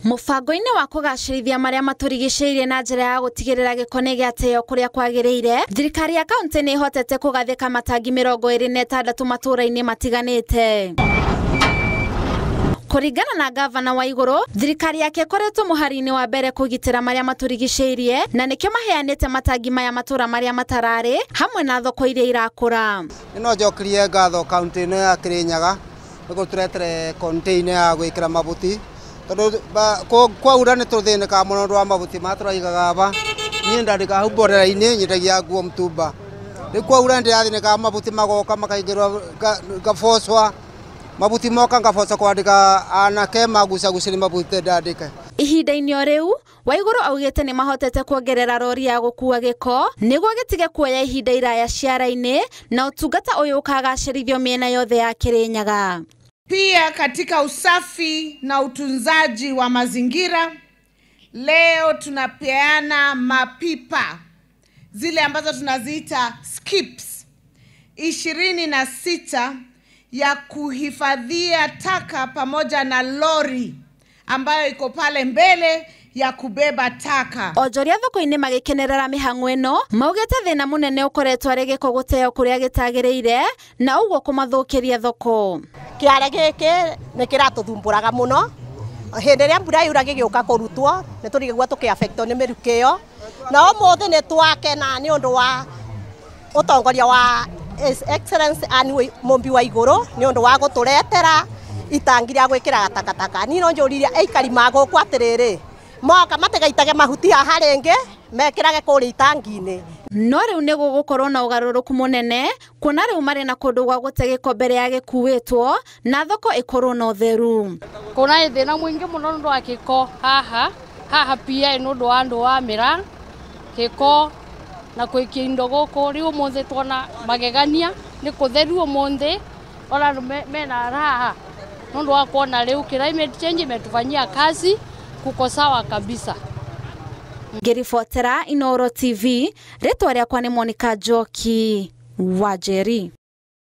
Mũbango-inĩ wa kũgacĩrithia marĩa matũrigicĩirie na njĩra ya gũtigĩrĩra gĩko nĩ gĩateo kũrĩa kwagĩrĩire, thirikari ya kaunti nĩ ĩhotete kũgathĩka matangi 26 matũũra-inĩ matiganĩte. Kũringana na gavana wa Igũrũ, thirikari yake ĩkoretwo mũhari-inĩ wa mbere kũgitĩra marĩa matũrigicĩirie na nĩkĩo maheanĩte matangi maya matũũra marĩa matararĩ hamwe na thoko iria irakũra. No njokerie ngatho kaunti ĩno ya Kirinyaga nĩ gũtũretere container ya gwĩkĩra mabuti tondũ kwaura nĩ tũthĩnĩkaga mũno ũndũ wa mabuti maya tũraigaga aba. Niĩ ndandĩkaga hau borera-inĩ nyendagia nguo mtumba. Rĩu kwaura nĩ ndĩrathĩnĩkaga mabuti magoka makaingĩrwo ngabocwa mabuti moka ngaboca kwandĩka anake magucagucĩria mabuti ndandĩke. Ihinda-inĩ o rĩu Waigũrũ augĩte nĩ mahotete kuongerera rori ya gũkua gĩko nĩguo gĩtige kuoya ihinda iraya ciara-inĩ na ũtungata ũyũ ũkagacĩrithio mĩena yothe ya Kirinyaga. Pia katika usafi na utunzaji wa mazingira, leo tunapeana mapipa zile ambazo tunaziita skips 26 ya kuhifadhia taka pamoja na lori ambayo iko pale mbele ya kubeba taka. Onjoria thoko-inĩ magĩkenerera mĩhang'o ĩno maugĩte thĩna mũnene ũkoretwo arĩ gĩko gũteo kũrĩa gĩtagĩrĩire na ũguo kũmathũkĩria thoko. Kĩare gĩkĩ nĩ kĩratũthumbũraga mũno hĩndĩ ĩrĩa mbura yura gĩgĩũka kũrutwo nĩ tũrigagwo tũkĩaffectwo nĩ mĩrukĩ ĩyo, na ũmũthĩ nĩ twakena nĩ ũndũ wa ũtongoria wa His Excellency Anne Mumbi wa Igũrũ nĩ ũndũ wa gũtũretera itangi rĩa gwĩkĩra takataka. Niĩ no njũririe aikari ma gũkũ atĩrĩrĩ, moka matigaitage mahuti haha rĩngĩ, mekĩrage kũrĩa itangi-inĩ. No rĩu nĩ gũgũkorwo na ũgarũrũku mũnene kuona rĩu marĩ na kũndũ gwa gũte gĩko mbere ya gĩkuĩtwo na thoko ĩkorwo na ũtheru. Kuna thĩna mũingĩ mũno nĩ ũndũ wa gĩko haha haha pia nĩ ũndũ wa andũ wa mĩraa gĩko na kũikia indo gũkũ. Rĩu ũmũthĩ tuona magegania nĩ kũtheru ũmũthĩ ona andũ mena raha nĩ ũndũ wa kuona rĩu climate change imetufanyia kazi, kuko sawa kabisa. Ngĩribotera Inooro TV, rĩtwa rĩakwa nĩ Monica Njoki wa Njeri.